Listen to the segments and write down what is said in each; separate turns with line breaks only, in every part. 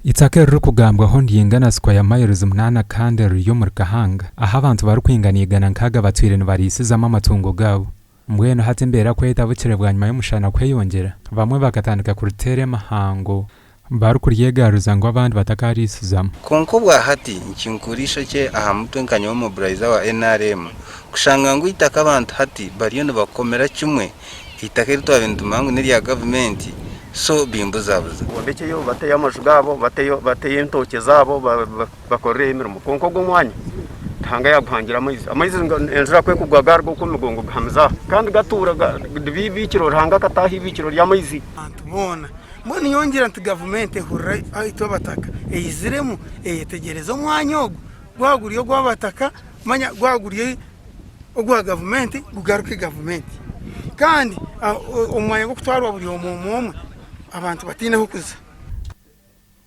Eitaka eririkugambwaho niryingana sikweya mayirozi munaana kandi riri omuri Kahanga ahu abantu barikwingana 160 batwire nibariisizamu amatungo gaabo. Mbwenu hati embeera ku etabukire bwanyima y'omushana kweyongyera, bamwe bakatandika kuriteera emihango barikuryegaruza ngu abandi batakaariisizamu.
Kwonka obwa hati nikinkura eishokye aha mutwe nka nyowe mobilizer wa nrm kushanga ngu eitaka abantu hati bariyo nibakomera kimwe eitaka eri twabaire nitumanya ngu nerya gavumenti so bimbuzabuza.
Bombekyeyo bateyo amaju gaabo, bateyo bateyo entookye zaabo bakorereyo emirimo. Kwonka ogwo omwanya Ruhanga yaaguhangira amaizi. Amaizi enjura ku ekugwa gaaruga okwo omu migongo gahamiza aha. Kandi gatuura riba eibiikiro, Ruhanga akata aha eibiikiro ry'amaizi.
Abantu boona. Mbwenu nyowe ngira nti gavumenti ehurire itwe abataka eiziremu eyetegyereze omwanya ogu gwaba guri ogw'abataka manya gwaba guri ogwa gavumenti gugaruke gavumenti. Kandi omu mwanya gw'okutwarwa buri omwe omwe omwe abantu bataine ah'okuza.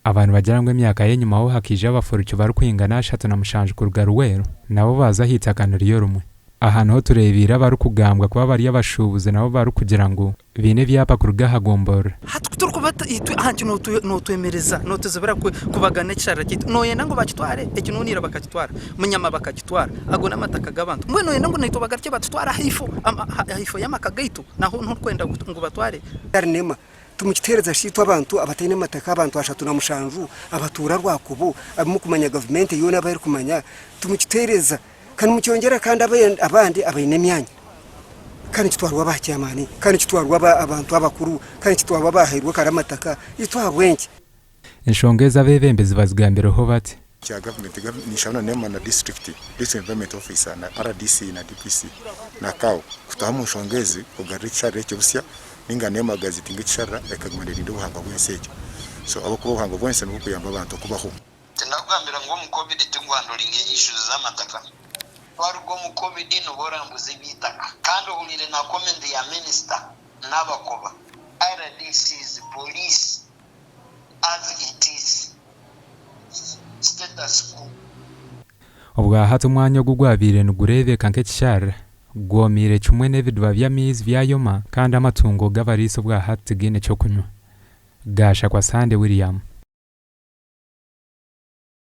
Aba nibagira ngu emyaka y'enyimaho hakaija abafuruki barikwingana 37 kuruga Luweero nabo baaza aha itaka niryo rimwe. Aha niho tureebeire abarikugambwa kuba bari abashuubuzi nabo barikugira ngu baine ebyapa kuruga aha gomborora.
Hati ku turikuba itwe aha nti nootwemereza, nootuzibira kubagana ekisharara kyaitu. Nooyenda ngu bakitware? Ekinunire bakakitwara, Munyama bakakitwara. Ago n'amataka g'abantu. Mbwenu nooyenda ngu naitwe bagarukye batutware ahaifo, ahaifo y'amaka gaitu? Naho niho orikwenda ngu batware?
Timukituheereza shi itwe abantu abataine mataka, abantu 37 abatuura Rwakobo, abu murikumanya gavumenti yoona abu erikumanya, timukituheereza. Kandi mukyongyera kandi abandi abaine emyanya. Kandi nikitwarwa aba chairman, kandi nikitwarwa abantu abakuru, kandi nikitwarwa abahairwe kare amataka, itwe ahabw'enki?
Enshonga ezi abeebembezi bazigambireho bati.
Kya gavumenti ninshaba na NEMA na disiturikiti, District Environment Officer na rdc na DPC na CAO kutaaha omu nshonga ezi kugarura ekisharara ekyo busya ninga NEMA gazetinga ekisharara ekaguma nerinda obuhangwa bw'ensi egyo so ahabw'okuba obuhangwa bw'ensi nibwo bukuyamba abantu okubaho.
Tindakugambira ngu omu Covid tigwandoringa issues z'amataka. Twaruga omu Covid nibwo orambuza eby'eitaka kandi ohuriire na comment ya minister n'abakoba, RDCs, police as it is, status quo.
Obwahati omwanya ogu gwabaire nigureebeka nk'ekisharara gwomiire kimwe n'ebidiba by'amaizi byayoma kandi amatungo g'abariisa obwahati tigaine ky'okunywa. Gashakwa Sande William.